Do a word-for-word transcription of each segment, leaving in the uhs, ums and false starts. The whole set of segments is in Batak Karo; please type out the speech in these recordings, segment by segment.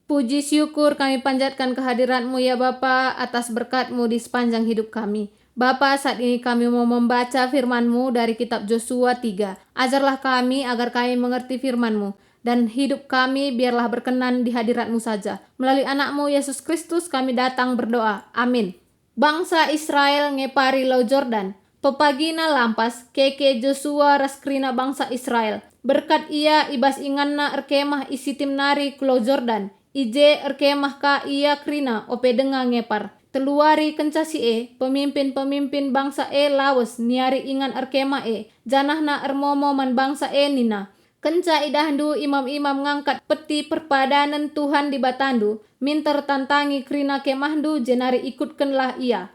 Puji syukur kami panjatkan kehadirat-Mu, ya Bapa, atas berkat-Mu di sepanjang hidup kami. Bapa, saat ini kami mau membaca firman-Mu dari kitab Josua tiga. Ajarlah kami agar kami mengerti firman-Mu, dan hidup kami biarlah berkenan di hadirat-Mu saja. Melalui Anak-Mu, Yesus Kristus, kami datang berdoa. Amin. Bangsa Israel ngepari Lau Jordan. Pepagina lampas, keke Josua ras kerina bangsa Israel. Berkat ia i bas inganna erkemah i Sitim nari ku Lau Jordan. I je erkemah ka ia kerina ope denga ngepar. Telu wari kenca si e, pemimpin-pemimpin bangsa e lawes niari ingan erkemah e, janahna ermomo man bangsa e nina, "Kenca idahndu imam-imam ngangkat Peti Perpadanen Tuhan Dibatandu, minter tantangi kerina kemahndu jenari ikutkenlah ia.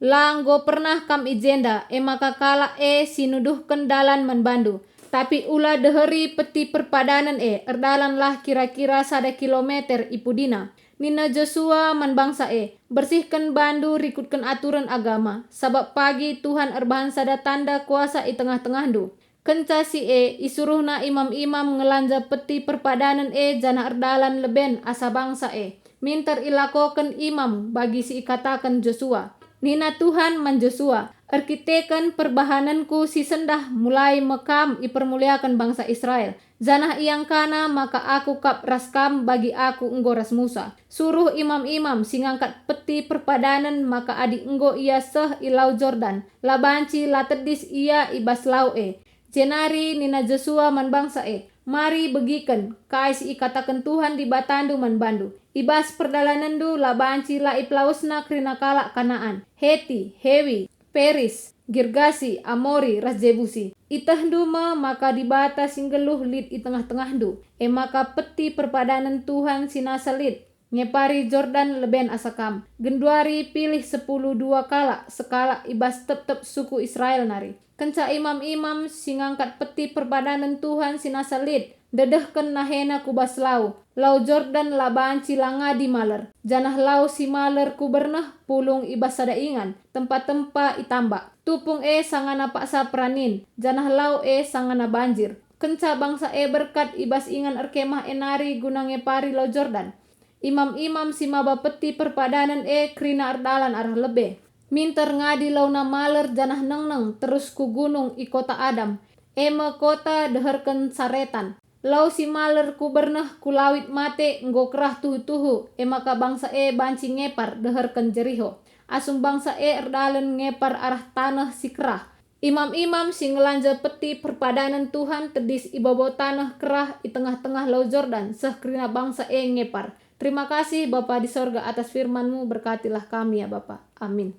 La enggo pernah kam i jenda, e maka kalak e si nuduhken dalan man bandu. Tapi ula deheri Peti Perpadanen e, erdalanlah kira-kira sada kilometer i pudina." Nina Josua man bangsa e, "Bersihken bandu rikutken aturen agama, sabap pagi Tuhan erbahan sada tanda kuasa i tengah-tengahndu." Kenca si e, isuruhna imam-imam ngelanja Peti Perpadanen e janah erdalan leben asa bangsa e. Minter ilakoken imam bagi si ikataken Josua. Nina Tuhan man Josua, "Erkiteken perbahanenku si sendah mulai me kam ipermuliaken bangsa Israel, janah iangkana maka aku kap ras kam bagi aku enggo ras Musa. Suruh imam-imam si ngangkat Peti Perpadanen maka adi enggo ia seh i Lau Jordan, la banci la tedis ia i bas lau e." Jenari nina Josua man bangsa e, "Mari begiken kai si ikataken Tuhan Dibatandu man bandu. I bas perdalanenndu la banci la ipelawesna kerina kalak Kanaan, Heti, Hewi, Peris, Girgasi, Amori, ras Jebusi. Itehndu me maka Dibata si nggeluh lit i tengah-tengahndu, e maka Peti Perpadanen Tuhan si nasa lit ngepari Jordan leben asa kam. Genduari pilih sepuluh dua kalak, sekalak i bas tep-tep suku Israel nari." Kenca imam-imam si ngangkat Peti Perpadanen Tuhan si nasa lit, ndedehken nahena ku bas lau, Lau Jordan la banci la ngadi maler, janah lau si maler ku berneh pulung i bas sada ingan, tempa-tempa itambak. Tupung e sangana paksa peranin, janah lau e sangana banjir. Kenca bangsa e berkat i bas ingan erkemah e nari guna ngepari Lau Jordan, imam-imam si maba Peti Perpadanen e kerina erdalan arah lebe. Minter ngadi launa maler janah nengneng terus ku gunung i kota Adam, e me kota deherken Saretan. Lau si maler ku berneh ku lawit mate enggo kerah tuhu-tuhu, e maka bangsa e banci ngepar deherken Jeriho. Asum bangsa e erdalen ngepar arah taneh si kerah, imam-imam si ngelanja Peti Perpadanen Tuhan tedis i babo taneh kerah i tengah-tengah Lau Jordan seh kerina bangsa e ngepar. Terima kasih, Bapa di sorga, atas firman-Mu, berkatilah kami, ya Bapa. Amin.